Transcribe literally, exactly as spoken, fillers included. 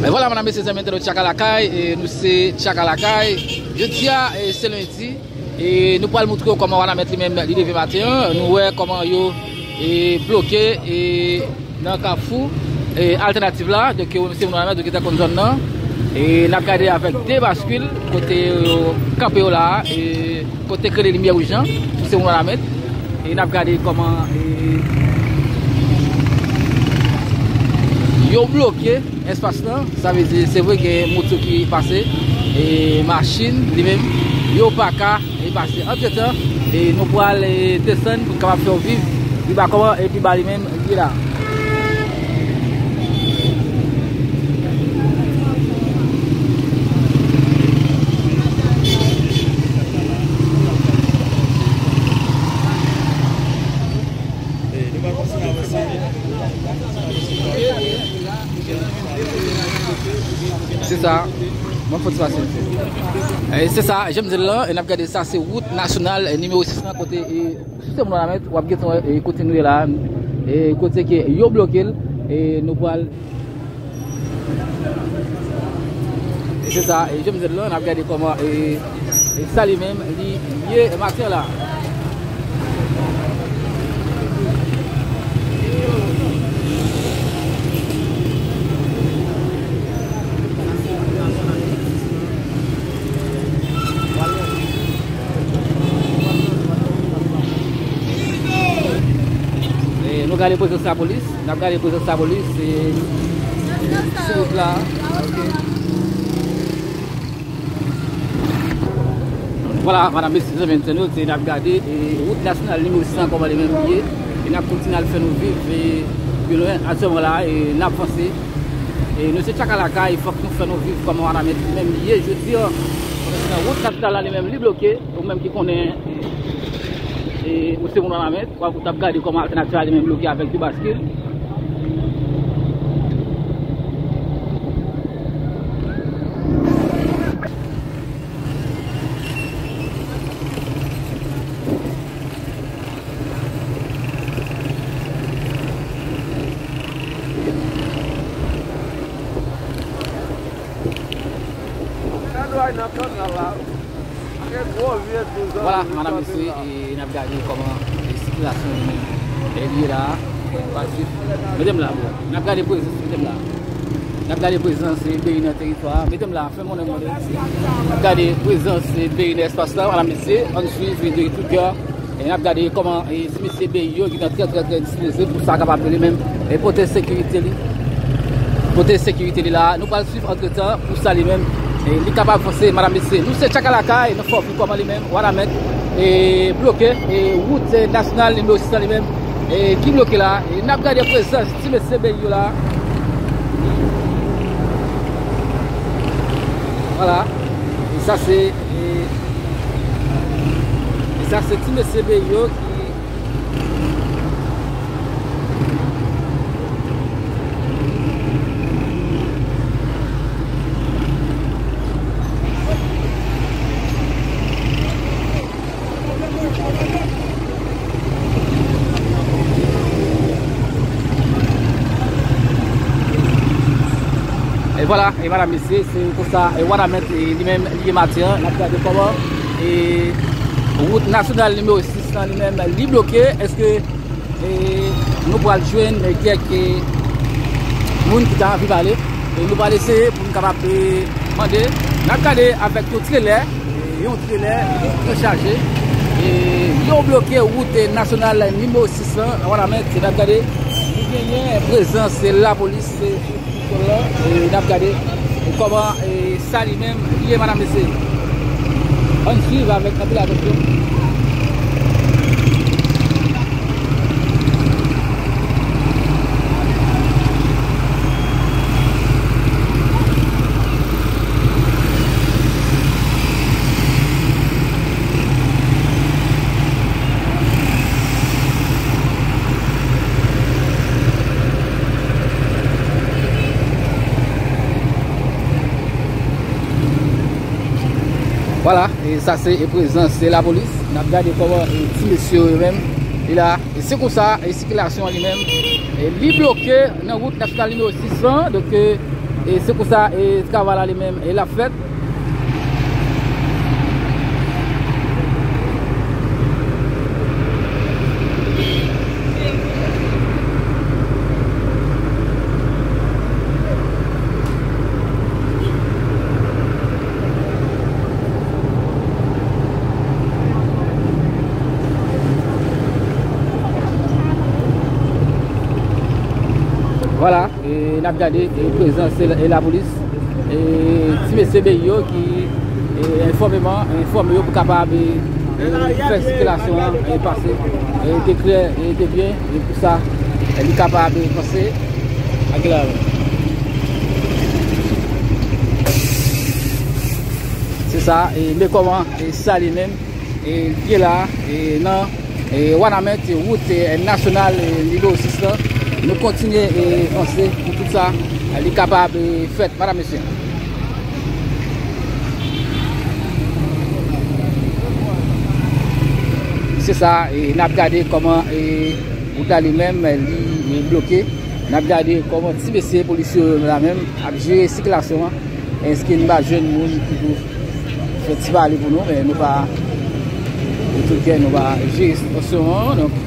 E vwala, medam, mesye, zanmi entènot Tchaka Lakay, e nou se Tchaka Lakay. Jodi a, e se lendi, e nou pral montre w kòman Wanament li menm li leve maten an. Nou wè kòman yo, e bloke, e nan kafou, e altènativ la. Donk, yo se moun Wanament, donk, yo te konn zòn nan. E n ap gade avèk de baskil, kote yo kanpe yo la a, e kote k rele limyè wouj lan, sou se moun Wanament. E n ap gade kòman, e, yo bloke espas lan. Sa vle di, se vre gen moto ki pase, e machin, li menm, yo pa ka, e, pase. Antretan, e, nou pral, e, desann pou n kapab fè w viv, li ba kòman, e, li ba li menm, li la. Se sa. Mwen fòt pase. E, se sa, jan m di l lan, e n ap gade sa, se wout nasyonal, e, nimewo sis lan, kote, e, si se moun Wanament, w ap gentan wè, e, kote nou ye la, e, kote ke yo bloke l, e, nou pral E se sa, e, jan m di l lan, n ap gade kòman, e, e sa li menm, li ye maten la. E nou gade prezans lapolis. N ap gade prezans lapolis, e, sou wout la. Vwala, medam, mesye, zanmi entènot, e n ap gade, e, wout nasyonal nimewo sis lan, kòman li menm li ye. E n ap kontinye al fè nou viv, e, pi lwen, aktyèlman la, e n ap vanse. E nou se Tchaka Lakay, fòk nou fè nou viv kòman Wanament li menm li ye jodi a. Nan wout nasyonal la li menm li bloke, ou menm ki konnen, e, ou se moun Wanament, w ap, w ap gade kòman altènativ la li menm bloke avèk de baskil. Vwala, medam, mesye, e n ap gade kòman, e, sikilasyon li menm, e, li ye la a. Mete m la, bro. N ap gade prezans, mete m la. N ap gade prezans, e, B I nan teritwa a. Mete m la, fè m onnen, mande. N ap gade prezans, e, B I nan espas la, medam, mesye. Ann swiv de tout kè. E n ap gade kòman, e, ti mesye B I yo ki nan trè, trè, trè dispoze pou sa kapab li menm, e, pote sekirite li. Pote sekirite li la. Nou pral swiv antretan pou sa li menm, e, li kapab vanse, medam, mesye. Nou se Tchaka Lakay, nou fè w viv kòman li menm, Wanament, e, bloke, e, wout, e, nasyonal nimewo sis lan li menm, e, ki bloke la. E n ap gade prezans ti mesye B I yo la. Vwala. E sa se, e, e sa se ti mesye B I yo ki E vwala, e medam, mesye, se konsa, e, Wanament, e, li menm, li ye maten an. N ap gade kòman, e, wout nasyonal nimewo sis lan, li menm, li bloke. Èske, e, nou pral jwenn, e, kèk, e, moun ki ta anvi pale? E nou pral eseye pou n kapab, e, mande. N ap gade avèk yon trelè. Yon trelè trè chaje. E yo bloke wout nasyonal nimewo sis lan, Wanament, n ap gade. Nou genyen prezans lapolis, e, e, n ap gade, e, kòman, e, sa li menm li ye, medam, mesye. Ann swiv avèk anpil atansyon. Vwala, e sa se, e, prezans, e, lapolis. N ap gade kòman, e, ti mesye yo menm, e la, e se konsa, e sikilasyon an li menm, e li bloke nan wout nasyonal nimewo sis lan. Donk, e, E se konsa, e travay la li menm, e l ap fèt. Vwala, e n ap gade, e prezans e lapolis, e ti mesye B I yo ki, e enfòmeman, enfòme yo pou kapab, e fè sikilasyon an, e pase. E te klè, e te byen, e pou sa, e li kapab pase. Ak la. Se sa, e men kòman, e sa li menm, e l ye la, e nan, e Wanament, e wout, e nasyonal, e nimewo sis lan. Nou kontinye, e vanse pou tout sa, e li kapab, e fèt, madam, mesye. Se sa, e n ap gade kòman, e wout la li menm, li, li bloke. N ap gade kòman ti mesye polisye yo la menm ap jere sikilasyon an. Èske n pa jwenn moun ki pou fè ti pale pou nou, men nou pa, nou pa jere sitiyasyon an, donk,